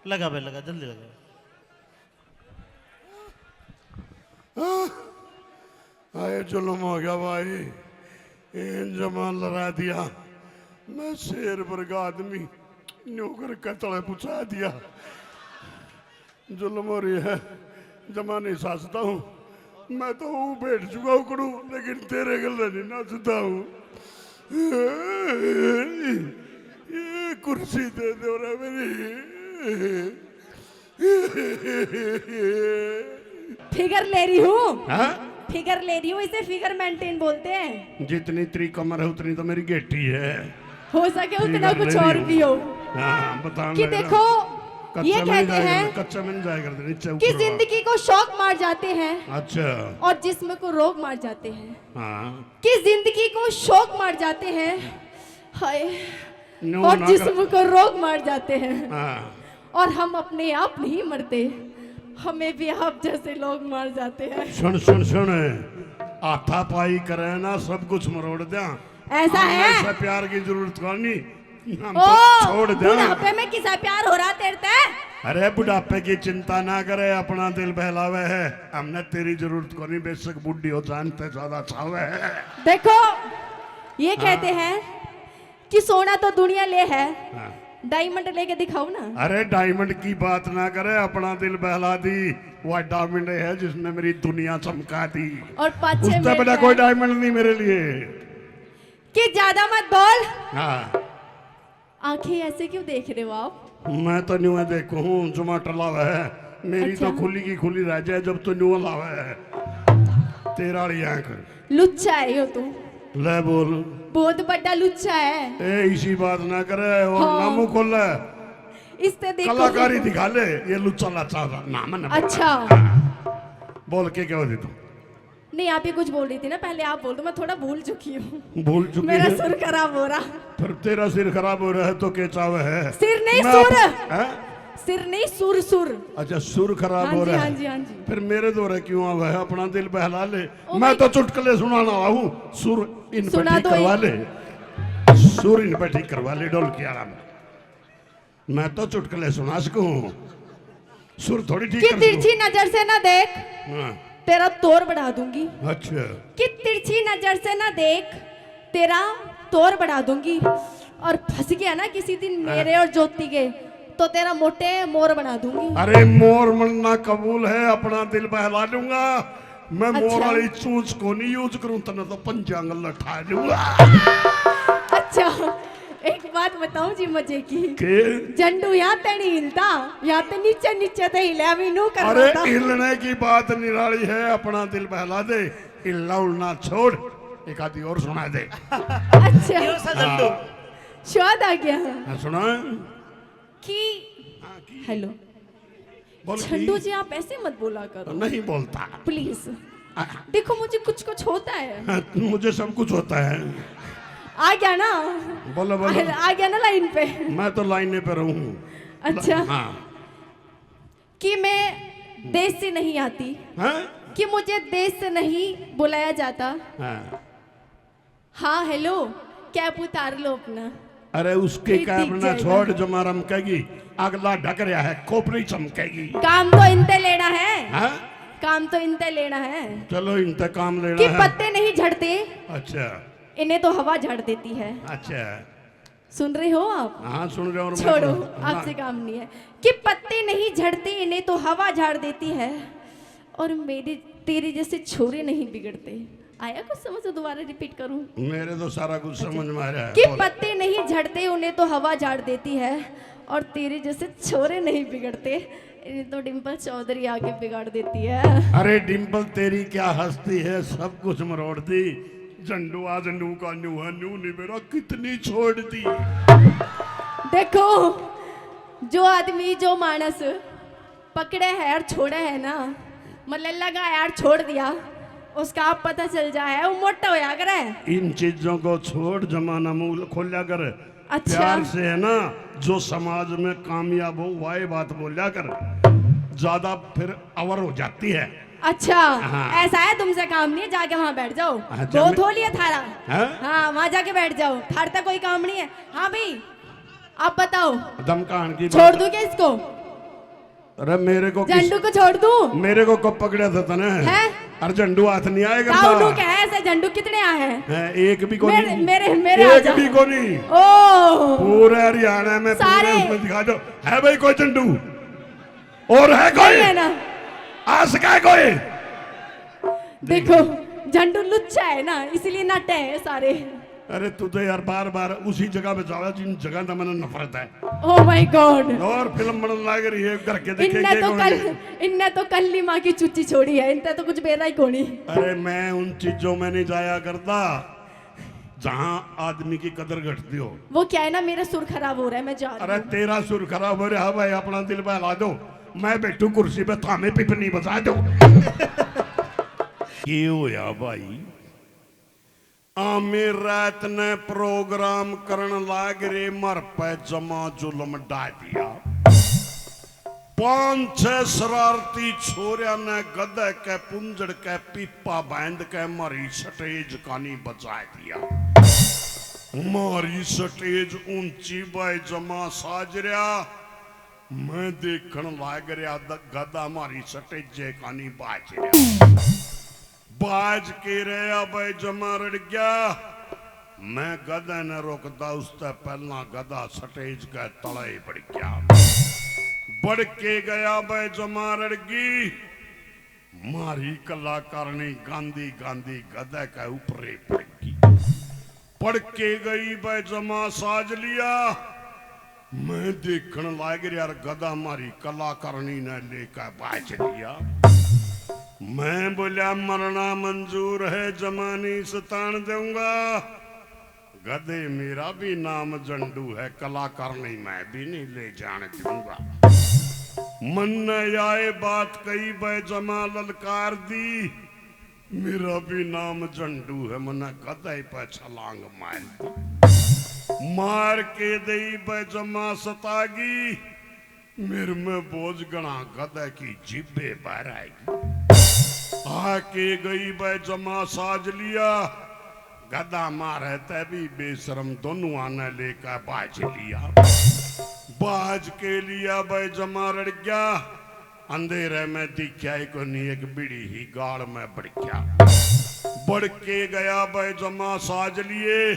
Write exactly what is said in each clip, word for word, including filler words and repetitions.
लगा बे, लगा, जल्दी लगा। हाय, जुल्म हो गया भाई, इन जमा लड़ा दिया। मैं शेर वर्ग आदमी, न्यू करके तले पहुंचा दिया। जुल्म हो रही है, जमा नहीं सासता हूँ। मैं तो वो बैठ चुका हूँ कड़ू, लेकिन तेरे गले नहीं नाचता हूँ। ये कुर्सी दे दो रे मेरी। फिगर ले रही हूँ। हाँ? फिगर ले रही हूँ, इसे फिगर मेंटेन बोलते हैं। जितनी तेरी कमर है उतनी तो मेरी गेटी है। हो सके उतना कुछ और भी हो। हाँ, बताने कि लग रहा। देखो, कच्चा ये में कहते जाया हैं कर, कच्चा में जाया कर, नीचे कि ऊपर वाला। जिंदगी को शौक मार जाते हैं अच्छा। और जिस्म को रोग मार जाते हैं। हाँ। कि जिंदगी को शौक मार जाते हैं, हाय, न्यू और ना जिस्म को रोग मार जाते हैं। हाँ। और हम अपने आप नहीं मरते, हमें भी आप जैसे लोग मार जाते हैं। सुन सुन सुन, हाथापाई करे ना, सब कुछ मरोड़ द्या। ऐसा हम है? ऐसा प्यार की जरूरत को नहीं, हम ओ, तो छोड़ द्या। बुढ़ापे में किसा प्यार हो रहा तेरे ते? अरे, बुढ़ापे की चिंता ना करे, अपना दिल बहलावे है। हमने तेरी जरूरत को नहीं, बेशक बूढ़ी हो, जान ते ज्यादा चावे है। देखो, ये कहते हैं कि सोना तो दुनिया ले है, हाँ। डायमंड लेके दिखाओ ना। अरे, डायमंड की बात ना करे, अपना दिल बहला दी, वह डायमंड है जिसने मेरी दुनिया चमका दी। और पाछे उससे में बड़ा क्या कोई है? डायमंड नहीं मेरे लिए। कि ज्यादा मत बोल। हाँ। आंखें ऐसे क्यों देख रहे हो आप? मैं तो न्यू देखू हूँ, जुमाटर लावे है। मेरी तो अच्छा। खुली की खुली रह जाए जब तो न्यू लावे है। तेरा वाली आंख। लुच्चा है यो तू, ले बोल। बहुत बड़ा लुच्चा है। ए, इसी बात ना करे और हाँ। ना मुंह खोले। इससे देखो। कलाकारी दिखा ले, ये लुच्चा लाचा नाम है ना। अच्छा। बोल के क्या होती तू? नहीं, आप ही कुछ बोल रही थी ना पहले, आप बोल दो, मैं थोड़ा भूल चुकी हूँ। भूल चुकी मेरा है। सुर खराब हो रहा। फिर तेरा सिर खराब हो रहा है तो के चावे है? सिर नहीं, मैं सुर। अप-, हैं? सिर नहीं, सुर, सुर। अच्छा, सुर खराब हाँ हो जी, रहा हाँ है। जी, हाँ जी। फिर मेरे दौरे क्यों आवे है? अपना दिल बहला ले। ओ मैं भाई। तो चुटकुले सुनाने वाला हूँ, सुर इन पे सुना ठीक दो करवा एक। ले। सुर इन पे ठीक करवा ले ढोलकी आला में। मैं तो चुटकुले सुना सकूं, सुर थोड़ी ठीक कि कर तिरछी नजर से ना देख, हाँ। तेरा तोर बढ़ा दूंगी। अच्छा। कि तिरछी नजर से ना देख, तेरा तोर बढ़ा दूंगी। और फंस गया ना किसी दिन हाँ। मेरे और ज्योति के, तो तेरा मोटे मोर बना दूंगी। अरे, मोर मरना कबूल है, अपना दिल बहला लूंगा। मैं मोर अच्छा। वाली चूंच को नहीं यूज करूं, तने तो पंजांगल लठा लूंगा। अच्छा, एक बात बताऊं जी मजे की। के? झंडू यहाँ ते नहीं हिलता, यहाँ ते नीचे नीचे ते हिला भी नू कर अरे, रहा था। हिलने की बात निराली है, अपना दिल बहला दे, हिलना उलना छोड़, एक आधी और सुना दे। अच्छा, यो सा झंडू। स्वाद आ गया हाँ, सुना? कि हाँ, की? हेलो, बोल झंडू की? जी आप ऐसे मत बोला करो नहीं बोलता। प्लीज। हाँ। देखो मुझे कुछ कुछ होता है। हाँ, मुझे सब कुछ होता है। आ गया ना? बोलो, बोलो। आ गया ना लाइन पे? मैं तो लाइने पे रहूं। अच्छा। हाँ। कि मैं देश से नहीं आती, हाँ? कि मुझे देश से नहीं बुलाया जाता। हाँ। हाँ, हेलो, कैप उतार लो अपना। अरे, उसके ये कैप दिख ना जाएगा। छोड़, जो मारम कहेगी, अगला ढक रहा है, खोपड़ी चमकेगी। काम तो इनते लेना है, हाँ? काम तो इनते लेना है। चलो, इनते काम लेना कि है। पत्ते नहीं झड़ते, अच्छा। इन्हें तो हवा झाड़ देती है। अच्छा। सुन रहे हो आप? हाँ, सुन रहे हो। और मैं छोड़ो, तो- हाँ। आपसे काम नहीं है। कि पत्ते नहीं झड़ते, इन्हें तो हवा झाड़ देती है। और मेरे, तेरे जैसे छोरे नहीं बिगड़ते। आया कुछ समझ? तो दोबारा रिपीट करूं? मेरे तो सारा कुछ समझ में आ रहा है। कि बोल। पत्ते नहीं झड़ते, उन्हें तो हवा झाड़ देती है। और तेरे जैसे छोरे नहीं बिगड़ते, इन्हें तो डिंपल चौधरी आके बिगाड़ देती है। अरे डिंपल, तेरी क्या हस्ती है, सब कुछ मरोड़ दी। झंडू आज न्यू का न्यू है, न्यू नहीं मेरा, कितनी छोड़ दी। देखो, जो आदमी, जो मानस पकड़े है और छोड़े है ना, मलल्ला का यार छोड़ दिया, उसका आप पता चल जाए, वो मोटा होया करे। इन चीजों को छोड़, जमाना मुंह खोल्या कर। अच्छा। प्यार से है ना, जो समाज में कामयाब हो, वही बात बोल्या कर, ज्यादा फिर अवर हो जाती है। अच्छा, हाँ। ऐसा है, तुमसे काम नहीं है, जाके वहां बैठ जाओ। अच्छा, बहुत मैं- हो लिया थारा। हैं? हाँ, वहां जाके बैठ जाओ, थारे तक कोई काम नहीं है। हाँ भाई, आप बताओ, धमकान की छोड़ बात। दूं क्या इसको? अरे मेरे को किस, झंडू को छोड़ दूं? मेरे को कब पकड़ा था तने? हैं? अरे झंडू हाथ नहीं आए ताऊ करता। नू कहे ऐसे झंडू कितने आए हैं? हैं, एक भी कोनी। मेरे, मेरे, मेरे एक आजा। भी कोनी। ओ। पूरे हरियाणा में, पूरे सारे। उसमें दिखा दो, है भाई कोई झंडू? और है कोई? नहीं है ना। आ सका है कोई? देखो, झंडू लुच्चा है ना, इसलिए नटे हैं सारे। अरे तू तो यार बार बार उसी जगह पे जावे जिन जगह का मैंने नफरत है। Oh my God। और फिल्म बनने लग रही है, घर के देखे इनने के तो कौन कल, है? इनने तो कल ही माँ की चुच्ची छोड़ी है, इनते तो कुछ बेरा ही कोनी। अरे मैं उन चीजों में नहीं जाया करता जहाँ आदमी की कदर घटती हो। वो क्या है ना, मेरा सुर खराब हो रहा है, मैं जा रही अरे हूँ। तेरा सुर खराब हो रहा है भाई, अपना दिल बहला दो, मैं बैठू कुर्सी पे, थामे पिपनी बजा दो। के होया भाई? आमिर रात ने प्रोग्राम करण लाग रे, मर पे जमा जुल्म डाह दिया। पांच छह शरारती छोरिया ने गधे के पूंजड़ के पीपा बांध के मारी स्टेज कानी बचा दिया। मारी स्टेज ऊंची भाई जमा साज रहा, मैं देखण लाग रहा, द-, गधा मारी स्टेजे कानी बाज रहा। बाज के रहा भाई जमा रड़ गया। मैं गधे ने रोकदा, उसते पहला गधा स्टेज के तले ही बड़ गया। बड़ के गया भाई जमा रड़गी। मारी कलाकारणी गांधी गांधी गधे के ऊपरे पड़ गई। पड़ के गई भाई जमा साज लिया। मैं देखण लाग रहा, गधा मारी कलाकारणी ने लेकर बाज लिया। मैं बोल्या, मरना मंजूर है, जमा नहीं सतान दूंगा। गधे, मेरा भी नाम झंडू है, कलाकारणी मैं भी नहीं ले जाने दूंगा। मन्ने आए बात कही, भाई जमा ललकार दी। मेरा भी नाम झंडू है, मन्ने गधे पे छलांग मार दी। मार के दई भाई जमा सतागी। मेरे में बोझ घणा, गधे की जीभे बाहर आएगी। आके गई भाई जमा साज लिया। गधा मारे तै भी बेशरम दोनों आने लेकर बाज लिया। बाज के लिया भाई जमा रड़ गया। अंधेरे में दिख्या ही कोनी, एक बीड़ी ही गाल में बड़ गया। बड़ के गया भाई जमा साज लिए।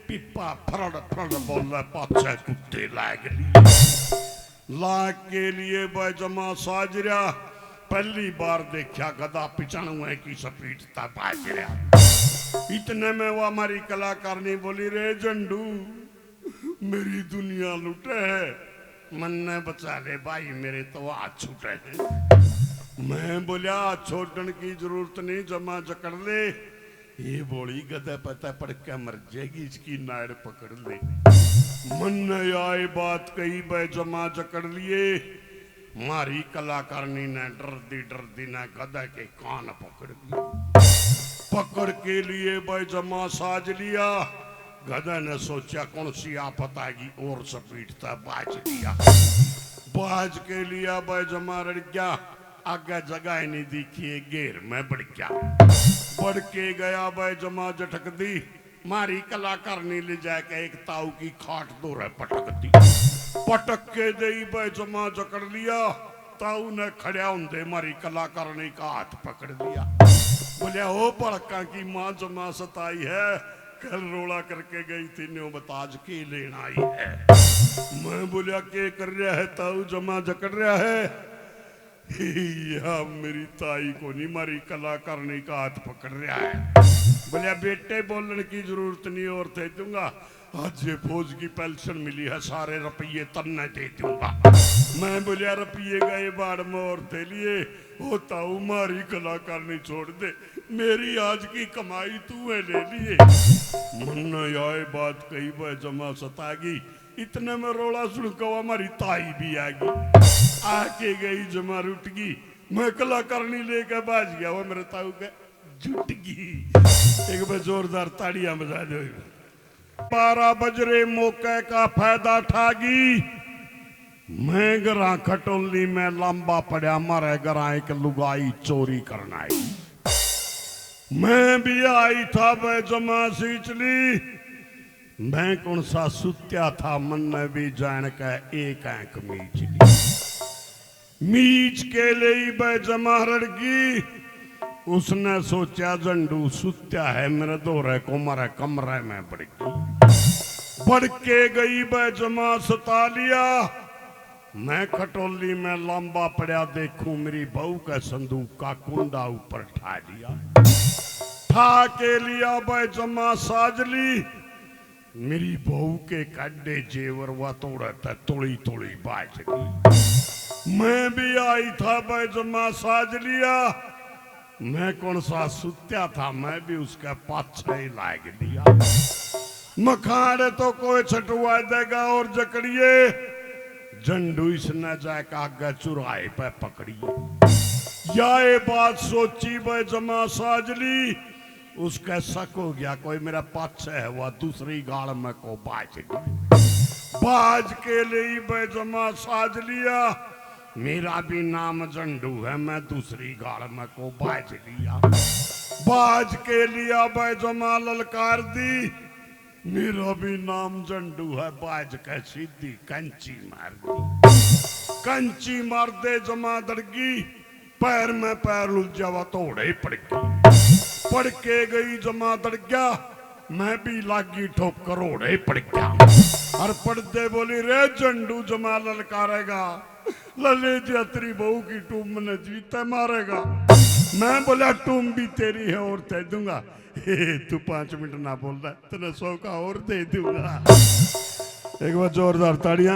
पिप्पा फरड़ फरड़ बोले, पाछे कुत्ते लाग लिए। लाग के लिए भाई जमा साज रहा। पहली बार देखा गधा पिचानवे की स्पीड तक भाज रहा। इतने में वो हमारी कलाकारणी बोली, रे झंडू, मेरी दुनिया लुटे है, मन्ने बचा ले भाई, मेरे तो हाथ छूटे हैं। मैं बोल्या, हाथ छोड़न की जरूरत नहीं, जमा जकड़ ले। ये बोली, गधे पे तै पड़ के मर जाएगी, इसकी नाड़ पकड़ ले। मन्ने आए बात कही, भाई जमा जकड़ लिए। मारी कलाकारणी ने डरदी डरदी ने गधे के कान पकड़ लिए। पकड़ के लिए भाई जमा साज लिया। गधे ने सोचा, कौन सी आफत आएगी, और स्पीड तक बाज लिया। बाज के लिया भाई जमा रड़ गया। आगे जगह ही नहीं दिखी, एक घेर में बड़ गया। बड़ के गया भाई जमा झटक दी। मारी कलाकारणी ले जाके एक ताऊ की खाट धोरे पटक दी। पटक के दई भाई जमा जकड़ लिया। ताऊ ने खड़ा होंदे मारी कलाकारणी का हाथ पकड़ लिया। बोल्या, ओ भड़का की माँ जमा सताई है, कल रोला करके गई थी, न्यू बता आज के लेना आई है। मैं बोल्या, के कर रहा है ताऊ, जमा जकड़ रहा है? या मेरी ताई कोनी, मारी कलाकारणी का हाथ पकड़ रहा है। बोल्या, बेटे, बोलने की जरूरत नहीं, और दे दूंगा। आज ये फौज की पेंशन मिली है, सारे रुपये तन्ने दे दूंगा। मैं बोल्या, रुपये गए बाड़ में, और दे लिए। ओ ताऊ, मारी कलाकारणी छोड़ दे, मेरी आज की कमाई तू है ले लिए। मन्ने आए बात कही, वह जमा सतागी। इतने में रोला सुन के हमारी ताई भी आ गई। आके गई, जमा रुट गई। मैं कलाकारणी लेके बाज गया, वो मेरे ताऊ के जुट गई। एक बार जोरदार ताड़ियां बजा दो। बारह बजरे मौके का फायदा ठा गई। मैं घरां खटोली में लांबा पड़ा, मारे घरां एक लुगाई चोरी करना आई। मैं भी आई था, वह जमा सींच ली। मैं कौन सा सुत्या था, मन्ने भी जान के एक आंख मीच ली। मीच के ले बह जमा रड़गी। उसने सोचा, झंडू सुत्या है मेरे धोरे को, मारे कमरे में बड़की। बड़के गई बह जमा सता लिया। मैं खटोली में लांबा पड़ा देखूं, मेरी बहू के संदूक का कुंडा ऊपर ठा लिया। ठा के लिया बह जमा साज ली। मेरी बहू के काढे जेवर वा तोड़े तै तोली तोली बाज ली। मैं भी आई था बह जमा साज लिया। मैं कौन सा सुत्या था, मैं भी उसके पाछे ही लाग लिया। मखाड़े तो कोई छटवा देगा और जकड़िए, झंडू इसने जाके आगे चुराहे पे पकड़िए। या ये बात सोची बह जमा साज ली। उसके शक हो गया, कोई मेरा पाछे है, वह दूसरी गाल में को बाज गई। बाज के ले बह जमा साज लिया। मेरा भी नाम झंडू है, मैं दूसरी गाल में को बाज लिया। बाज के लिया बह जमा ललकार दी। मेरा भी नाम झंडू है, बाज के सीधी कंची मार दी। कंची मार दे जमा दड़गी, पैर में पैर उलझावा तो होड़े ही पड़ गई। पड़ के गई जमा दड़ गया, मैं भी लागी ठोकर होड़े ही पड़ गया। और पड़दे बोली, रे झंडू जमा ललकारेगा, लले जी तेरी बहू की टूम ने जीते मारेगा। मैं बोला, टूम भी तेरी है और दे दूंगा। तू पांच मिनट ना बोल रहा, तने सौ का और दे दूंगा। एक बार जोरदार ताड़ियां।